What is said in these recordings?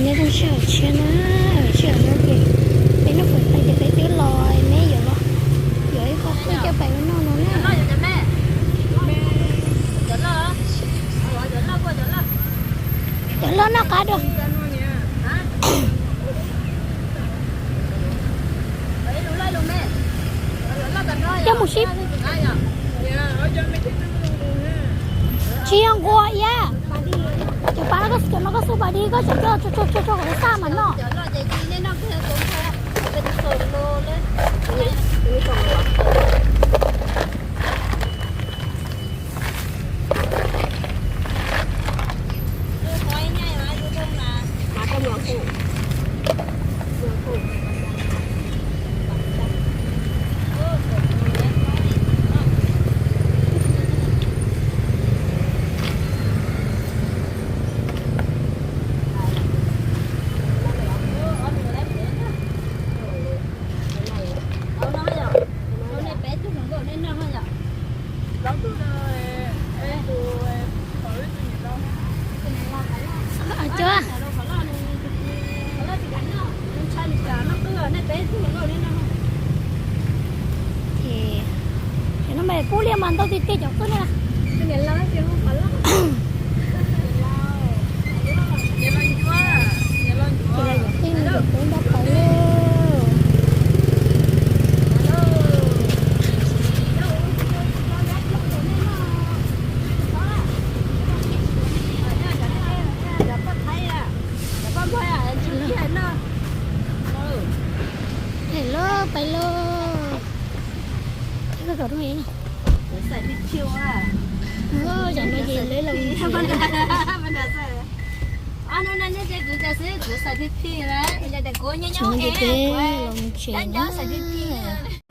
Peb sij hawm tshiab na, sij hawm no ces peb noj fawm tas ces peb twb los, neb yuav los, yuav ib qho qwj coj pais ua noj no na. Cov loj noj qab dua. Coj mus sib. Tsis yog nquas iab. Cov pas no, cov no koj xub pas di, koj tseem coj tso tso tso kom lawv xaj mas noj. Cua. Ces no mas pub liaj mas ntau tiag tiag cov qwj na. Ces los yuav qwj no ces peb npaj pauv lauj. Pais lauj, pais lauj. Koj kom rau. Tam no ces lawv los tsev na.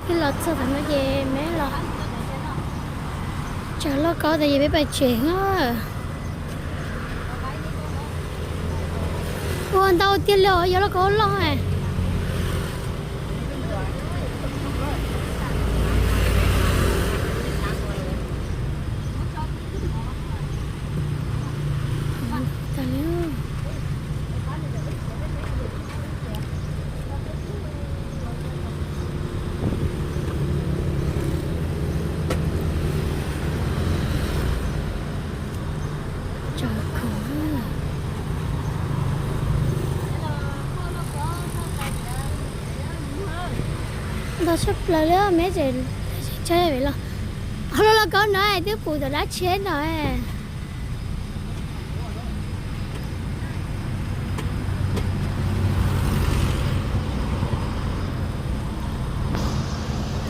Twb los txog tam no ces me los tsaws lauj kaub tas ces peb pais tsev na. Ua ntau tiag li os, yog lauj kaub loj. Ntau tshaj plaws li, me tseem tshaj li los. Ho lauj kaub no twb pum tom dab tsheb no.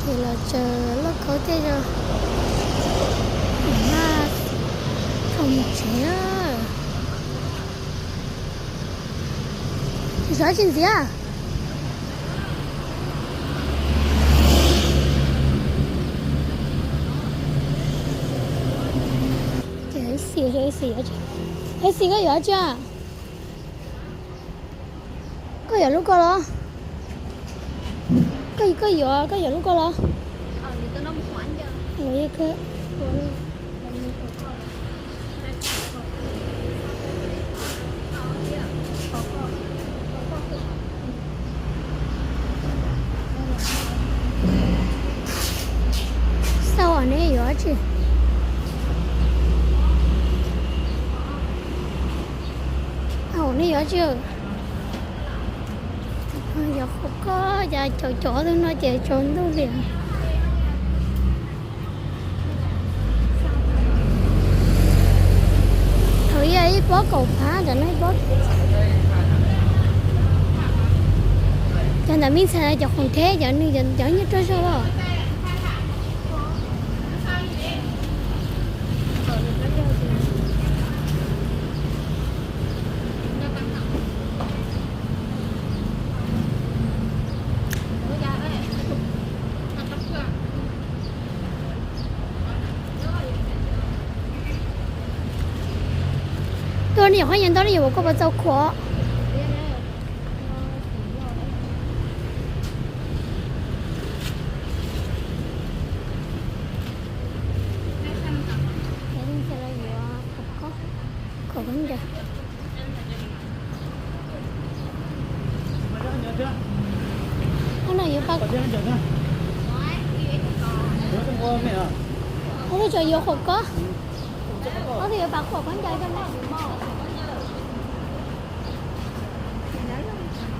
Ces los tsaws lauj kaub tej zaum mas thaum mus tsev. Xav tsis ntxiv. Ces Esi, Esi, Esi koj yuav tsi? Koj yuav lub ko los? Koj, koj yuav, koj yuav lub ko los? Xav, neb yuav tsi? Au, neb yuav tsi? Yog qhov koj cas caum caum tus no ces tsaus ntuj li. Thaum ib, ib pob kaum phav, cov no ib pob. Cov ntawm me ntxhais cov khoom theb cov nws cov nyob rau zog os. Tuaj nej yuav qhov yas ntau nej yuav ua koj puas txaus khuam. Khaub ncaws. Ob tug tseem yuav qhuam kob, ob tug yuav pam qhuam khaub ncaws rau na.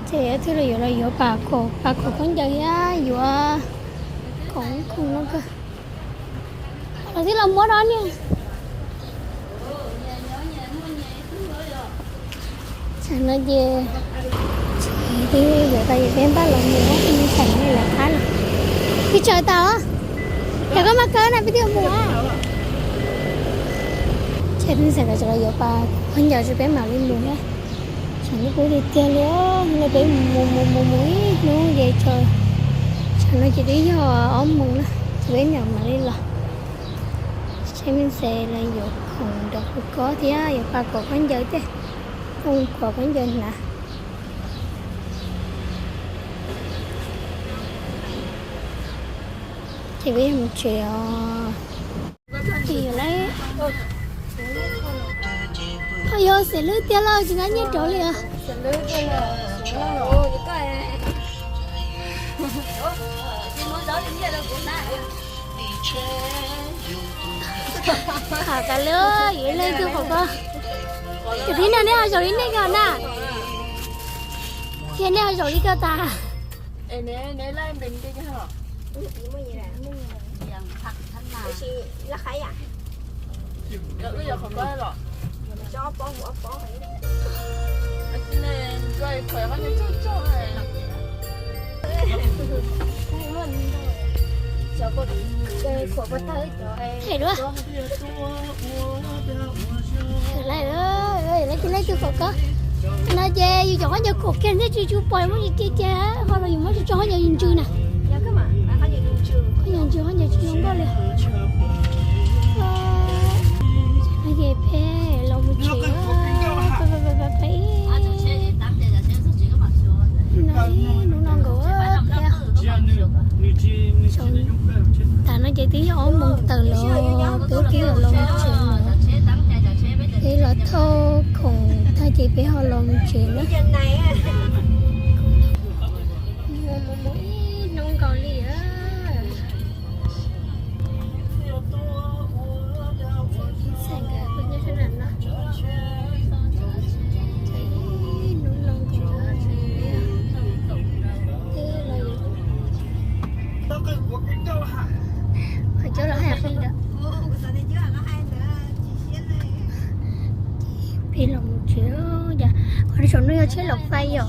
Ces ob tug los yuav los yuav pam qhuam, pam qhuam khaub ncaws thiab yuav khoom khoom no kawg. Los twb los muab no ne. Tsam no ces twb yuav tas ces peb npaj los mus mus xeem lawv qab no. Peb tsaws tas os. Yog koj maj kawg na peb twb mus. Ces peb xeem lawv tseem los yuav pam khaub ncaws ces peb mam li mus na. Tsam no kuv tiag tiag li, hnub no peb mus mus mus mus ib hnub ces tsam no ces twb yog ob moos na, ces peb mam mam li los. Saib me ntxhais lawv yuav khoom nrog kuv kob thiab yuav pam qhuam khaub ncaws thiab, khoom khaub ncaws hnav. Ces peb yuav mus tsev os. Yog xeem Lwb tiag los tsis nqa nyiaj rov li os. Tham tas li, yuav ib leeg twg qhov ko. Cov tib neeg nej ho zaum li nej ko na. Ces nej ho zaum li ko tas. Them dua. Laib, laib twg qhov ko. No ces yus cov khaub ncaws khoom kiag thiab tsis tshua pom, muab tsis cia cia ho los yus muab tsis tso khaub ncaws yus ntsws na. Khaub ncaws ntsws, khaub ncaws tsis zoo nkauj li. No ces peb los mus tsev, peb ib hnub no nkaus thiab. Tas no ces twb yog ob moos tawm los, peb twb los los mus tsev no. Peb los thauj khoom tag ces peb ho los mus tsev na. Mus mus mus ib hnub nkaus li. Cov los hais qhia. Peb los mus tsev, qhov saum no yog tsheb laus fais yom.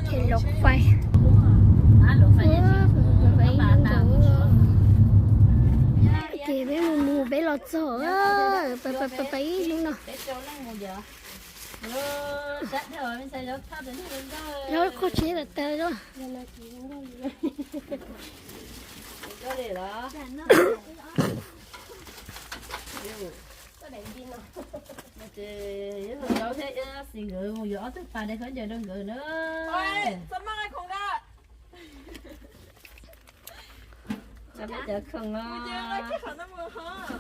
Tsheb laus fais. Ces peb mus mus peb los txog, pais pais ib hnub no. Lawv qhov tsev lawm tas lawm. Ces yog Zaub thiab Xis nkawd mus yuav ob tug pas de khaub ncaws rau nkawd na.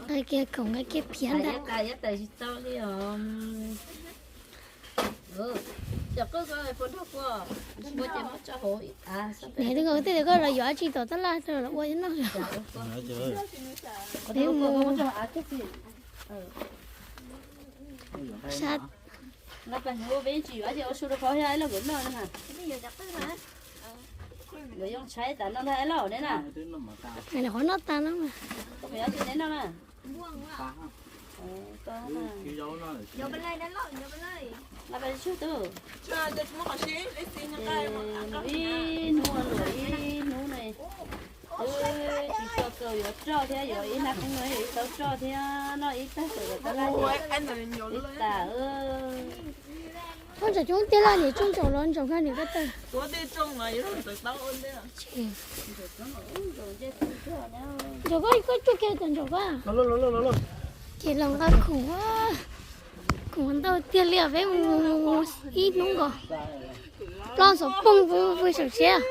Nqa kiag khoom, nqa kiag phiav ntag. Cov qwj ko puas nrog kua, nrog kua ces muab tso hauv av. Nws twb nkaus tej tias koj los yuav dab tsi tom tab laj los ua noj. Peb mus sab. Nqa pas hnyuv peb tsis yuav ces ua su rau qhov thiab los nkawd noj na. Nkawd yoo tshaib tas no ntag lauj ne na. Qhov noj tas no mas. Koj mus yuav tsis neb noj na. Nqa pas tsug tub. Ib hnub luam ib hnub ne. Tsis tau kawg yuav roj thiab yuav ib nab qeeb no yuav ib tau roj thiab noj ib tag tawm tab laj ib tas. Tsob ntsaum coob tiag laj, niam tsob ntsaum los ntsaum kag niam koj tawg. Ntsaum koj, koj tsuj kiag tam ntsaum koj. Ces los nqa khoom, khoom ntau tiag li os, peb mus ib hnub nkaus. Ploj xov pooj pw saum siab.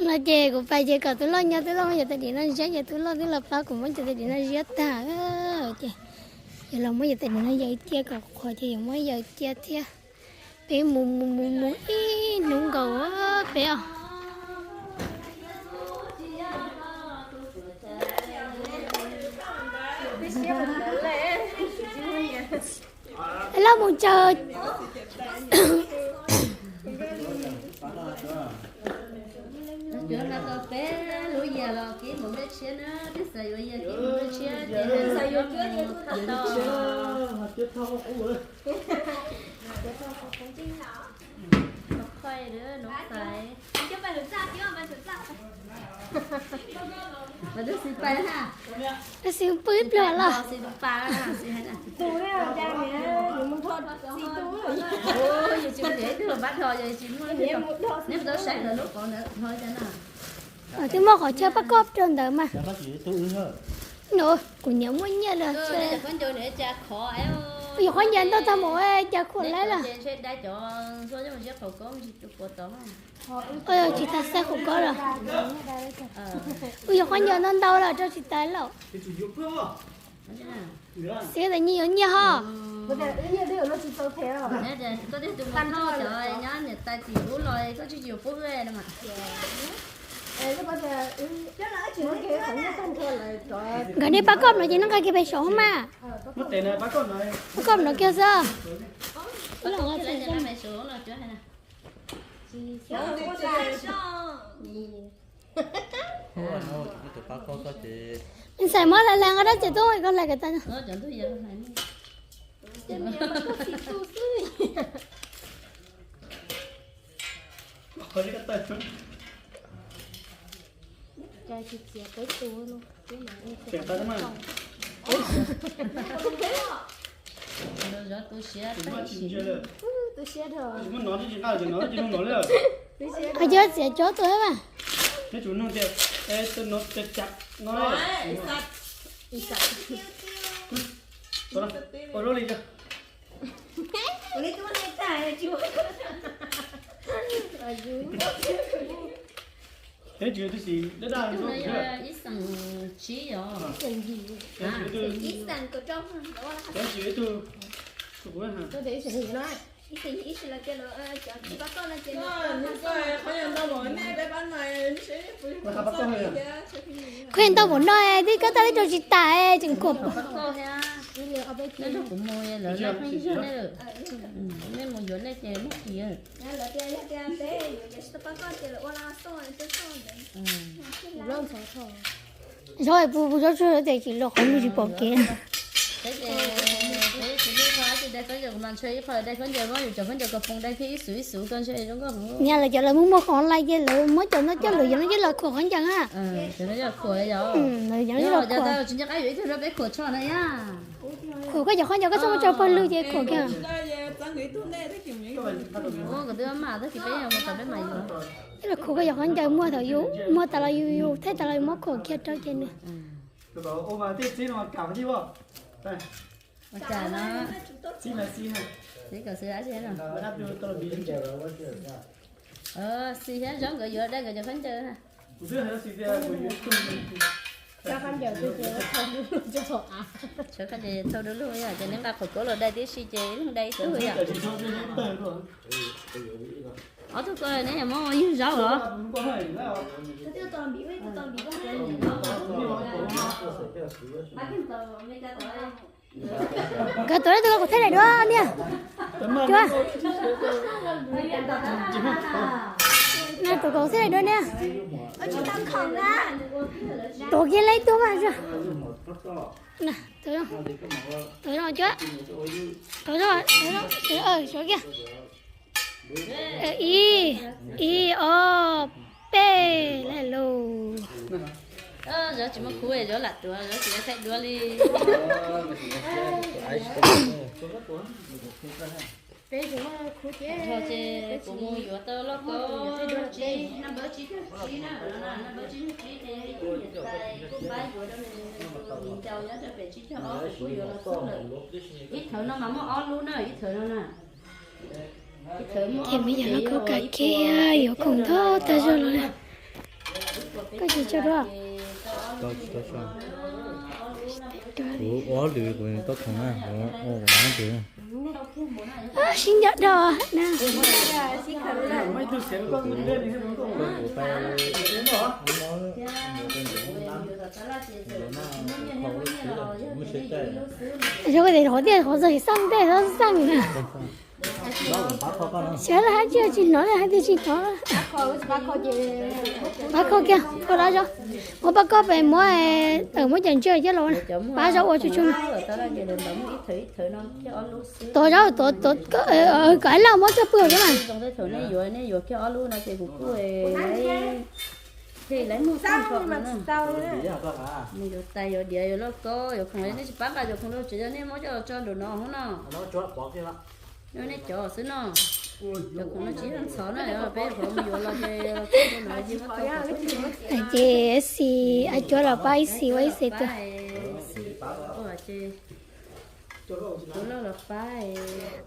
No ces kuv pais ces kom tus loj nyob, tus loj muab yus tais diav no ziab ces tus loj twb los pab kuv muab cov tais diav no ziab tag. Ces yus los muab yus tais diav no yaws cia kom qhuav ces yus muab yaws cia thiab. Peb mus mus mus mus ib hnub nkaus peb os. Loj mus tsaws. Cuab nqa tau peb lub yias los kib mus nplej tshiab na, twb xav yuav yias kib mus nplej tshiab ces xav yuav cuab ces kuj tau. Tab sis pw ib pliag los. Neb tau saib lawv lub qhov ntawd no na. Twb muaj qhov chaw pab koj rau ntawd mas. No, kuv nyiam muaj nyiaj li. Yog khaub ncaws ntau tag mus cas khuam laib lawm. Tsis tas xav khuam kob lawm. Kuv yog khaub ncaws ntau ntau lawm rau tsis tas lawm. Xiv tas nyiaj yuav nyiaj ho. Koj twb tus mus thauj cov nyob niam tais tim ub los koj tsis yuav pub wb no mas. Nkawd nej pab koj no ces noj nqaij kiag pem saud mas. Pab koj no kiag xwb. Ntxhais muab hlais hlais nqa dab tsi tuaj koj hlais kawm tas. Hais tias txiav cov tuaj mas. Ib xeem tsib yom. Khuj ntau npaum no twb koj tag teb rau tsis tas tseem khuam. Nej mus yuav nej ces muab kis. Zaub puas zaub tsuag tes tsis los qhov muag tsis pom kev. Tsis muaj qhov tsis dai khaub ncaws, kuv mas ntshe ib qho dai khaub ncaws, muab yus cov khaub ncaws kom poob dai thiab ib xuv ib xuv koj ntshe zoo nkauj heev. Nyaj lawv cov lawv muaj muaj qhov online ces lawv muab cov no coj lawv yuav no coj los khuam khaub ncaws ha. Cov no coj khuam yom. Lawv yuav no coj khuam. Tsis nco qab yuav ib tug rau peb khuam tsho na yom. Khuam koj cov khaub ncaws koj txhob muab tso pawg lug ces khuam kiag. Kuv twb maj tab sis peb mus tom peb mas yuav. Coj los khuam koj cov khaub ncaws muag thaum yus muag tas los yus yus thaij tas los yus muab khuam kiag rau ces nws. Xis thiab Zoov nkawd yuav dai nkawd cov khaub ncaws. Tshuav koj ces thauj du lug yom, ces neb nqa qhov kob los dai tib si ces ib leeg dai ib tug yom. Ob tug ko neb yuav muab ua yug zaub los? Nkawd tuav tus ko kuv thaij daim duab niag. Cuab. Tus ko kuv thaij daim duab niag. Tuav kiag lawm ib tug mas. Tuav zoo cuab. Tuav zoo, tuav zoo, tuav zoo kiag. Ib, ib, ob, peb, lawm lauj. Zaub tsis muaj khub, Zaub lam tuav, Zaub tsis thaij duab li. Ces kuv mus yuav tau lauj kaub tsib, naj npawb tsib caug tsib na, naj npawb tsib caug tsib ces ib tug niam tais kuj pab yuav rau nws tus niam ncaus nyob rau pem tsib caug ob, kuj yuav los txog lawm. Ib thawv no mas muaj ob lub na, ib thawv no na. Ces me nyuam no kuj kav kiag yuav khoom ntau tag zog los na. Koj tsis tso dua. Kuv ua ob lwm kuv tau khoom na, kuv ua kuv nab tes. Sib nco dog na. Xyov tias qhov tiaj qhov txog xaj tej xaj na. Xyov lawv hais tias tsis hnov, lawv hais tias tsis hnov. Pab kho kiag, kho dab zog. Muab pab koj pem muab, muab cov ntsej coj los, pab zog ua tsuj tsuj. Tuav zog, tuav, tuav, kom ib laj muab txoj pw hauv xwb mas. Mus yuav tais yuav diav yuav lauj kaub yuav khoom nej tsis pab nqa cov khoom rau tsev, yog nej muab coj los tso nraum no hub no. Nej cov xwb no. Cov khoom no tsis yog ntxhov na, peb qhov mus yuav los ces ces xis a cuab los pab ib xis ua ib xis tuaj.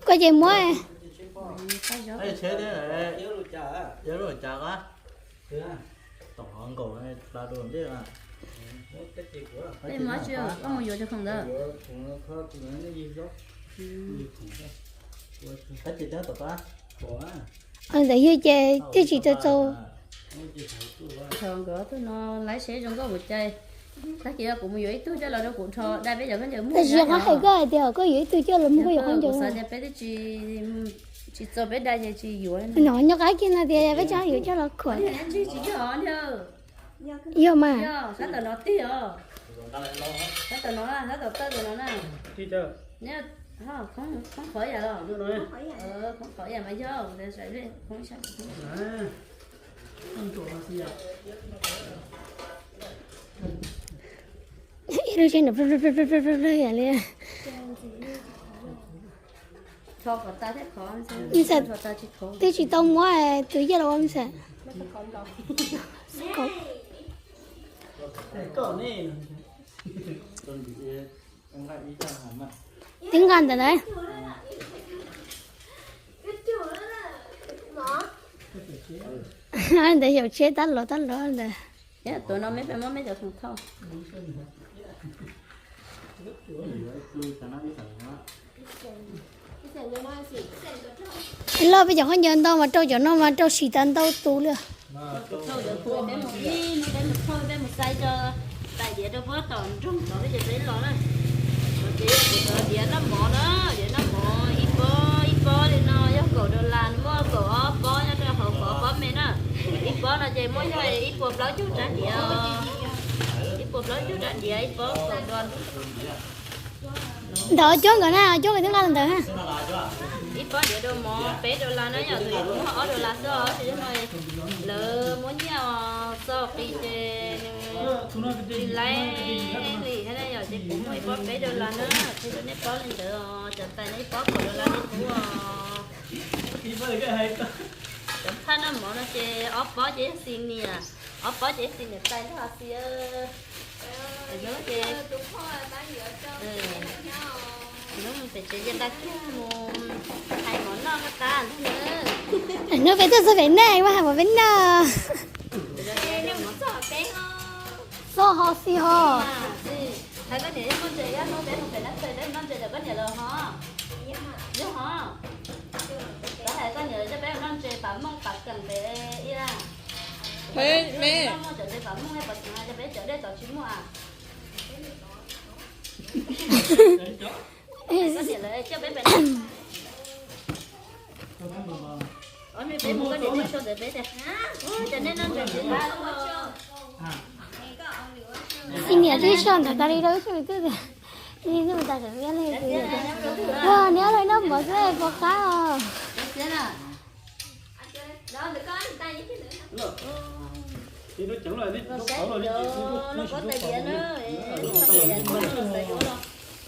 Koj ces muab. Koj mus yuav cov khoom ntawd. Ntawd yog ces twb tsis tau txaus. Nkawd tus no laiv seb zoo nkauj ua cas. Tag kis kuv mus yuav ib tug coj los rau kuv rho dai peb cov khaub ncaws muag. Tab sis qhov hais koj hais tias koj yuav ib tug coj los muag koj cov khaub ncaws. Xav tias peb twb tsis txaus peb dai ces tsis yuav. No nyob qab kiag no tias peb tseem yuav coj los khuam. Yog mas. Sab tom no tig os. Sab tom no, sab tom tawj tom no na. Khoob qhov yam los. Khoob qhov yam mas yog. Ib lub tsheb ntawd plag plag yam li. Twb tsis tau muab tus yaj los ua me xas. Twb nqa ntawm na. Ntawd xyaum tsheb tab lov tab lov ntawd. Tuav no meb peb muab meb cov khoom thauj. Loj peb cov khaub ncaws ntau mas rau cov no mas rau tsis tas ntau tus li. Peb mus xaiv rau tais diav rau pob tom nroog tod ces peb los na. Ces kuv cov diav noj mov na, diav noj mov ib pob ib pob li no yog kaum dollar, muaj kaum ob pob nyob rau hauv kaum ob pob me na. Ib pob no ces muaj yog ib puas plaub caug rab diav, ib puas plaub caug rab diav ib pob kaum dollar. Ntawd cuab nkawd na, cuab nkawd twb nqa ntawd na. Ib pob diav rau mov peb dollar na yom, tus yus muag ob dollar xwb os, lawv muab nyiaj txoj qis ces nws tsis laib li thiab na yom, ces kuv muag ib pob peb dollar na, qhia rau nej paub li ntawd os, cov tais no ib pob kaum dollar li qub os. Cov phaj noj mov no ces ob pob ces yog xis niam, ob pob ces yog xis niam tais ntag xis. Hnub ces, hnub pem tsev ces nqa kiag mus hais mov noj qab qab ntag na. Hnub peb tuaj txog pem nej mas hais mov peb noj. Txog ho xis ho. Hais koj niam yog noj ntses, yog hnub peb mus pem nab txawg peb mus noj ntses cov koj niam lawm ho. Yog ho. Koj hais koj niam coj peb mus noj ntses pam mooj pam keem pem ib laj. Peb muaj cov ntses pam mooj pam keem cov peb cov dej tod tsis muaj. Koj niam lawv coj peb pem Xis niam twb so ntawm tas li rau ib tug twg, ib tug tas li, ua niam lawv noj mov xwb puas qab os.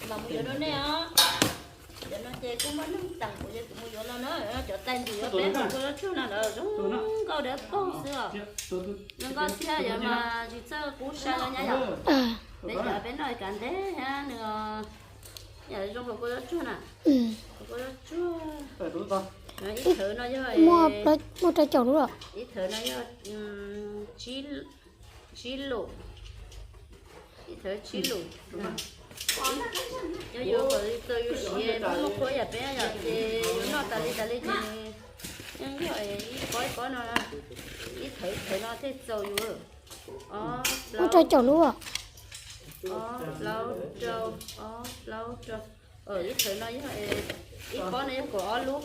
Mas mus yuav rau nej os. Cov no ces kuj muaj neeg teem kuv ces kuv mus yuav los na, cov tais ntim yuav peb hauv kua zaub tsuag no lawm zoo nkauj dawb paug xwb os. Zoo nkauj thiab yog mas tsis txawj qub sai los nyab yom. Peb cov peb noj kav ntev thiab nws yam zoo hauv kua zaub tsuag na. Hauv kua zaub tsuag. Ib thawv no yog, muaj rau caum lub los. Ib thawv no yog tsib, Tsib lus, ib thawv tsib lus. Cov yuav kom txaus yus siav, muaj qhua yam peb yom, ces yuav noj tas li tas li ces yeej yog ib pob ib pob no, ib thawv ib thawv no thiaj txaus yus. Ob, plaub, rau caum lub, ob, plaub, rau, ob, plaub, rau. Ib thawv no yog, ib pob no yog kaum ob lub.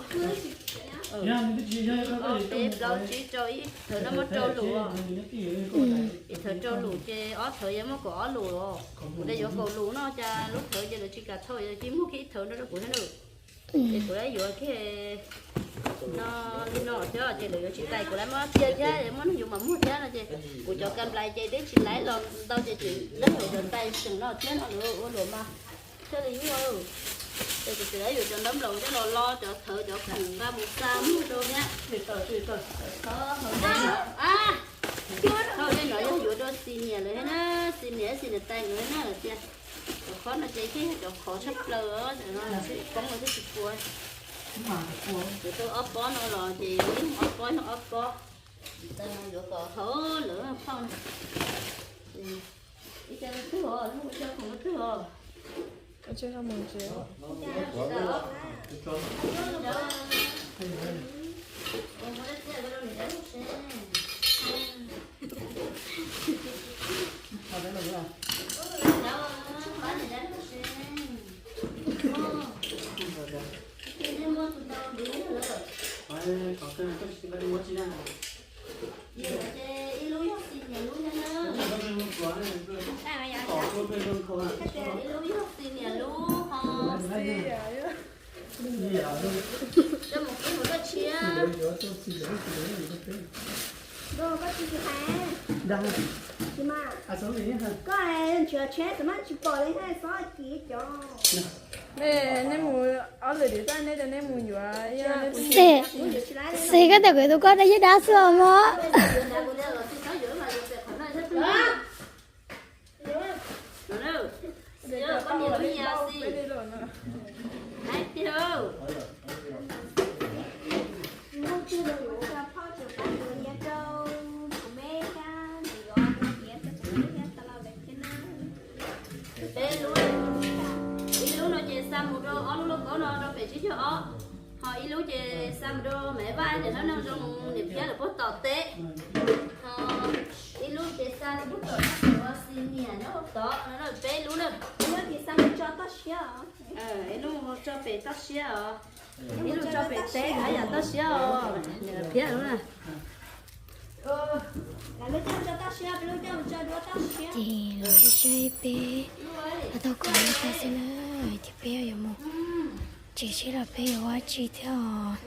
Ob, peb, plaub, tsib, rau, ib thawv no muaj rau lus. Ib thawv rau lus ces ob thawv yog muaj kaum ob lus. Kuv yuav kaum lus no cas lub thawv ces lawv tsis kam thauj, cia muag kiag ib thawv no rau kuv thiab na. Ces kuv yuav kiag no li no thiab ces lawv yuav tsis tais kuv lawv muab cia thiab, muab nug yus mam muag thiab no ces kuv cov kas nplais ces twb tsis laiv los ntau ces tseem dawb cov tais seem no thiab no lawv ua luam mas thiaj li nyuaj. Ces kuv tseem yuav cov ntaub nplaum thiab los lo cov thawv cov khoom nqa mus xa muag rau thiab. Thauj tej no yog yuav rau xis niam lawv thiab na, xis niam xis niam tais lawv na tias. Cov khob no ces thiaj yog cov khov tshaj plaws, cov no poob los thiaj tsis pua. Yuav rau ob pob no los ces ob pob yog ob pob. Tais no yuav kom haum lawv phauj no. Ib co twg os, ib co khoom twg os. Ib lub yog xis niam lub thiab na. Ib lub yog xis niam lub ho. Coj mus kub hauv dej tshiab. Koj tsis hais. Tsis mas. Koj ntshiav tsheb txawm mas tsis pom li, xob kis cov. Nej, nej mus ob lwm dim tag nej, nej mus yuav. Xis, koj tias kuv tus koj dab yog dab xwb mog. Peb lub, ib lub no ces xa mus rau ob lub lauj kaub no rau pem tsib caug ob, ho ib lub ces xa mus rau Maiv Vaj niam hlob Neej Zoo niam Phiab lawv puag tom teb, ho ib lub ces xa rau puag tom xis niam nyob puag tod no, peb lub na. Ib lub ces xa mus tso toj siab os. Ib lub tso pem toj siab os. Ib lub tso pem teb hab yam toj siab os. Niam Phiab lub na. Ces los sib saib peb, los tau kom li tag xwb na, ces peb yuav mus tsev seb los peb yuav ua dab tsi thiab os.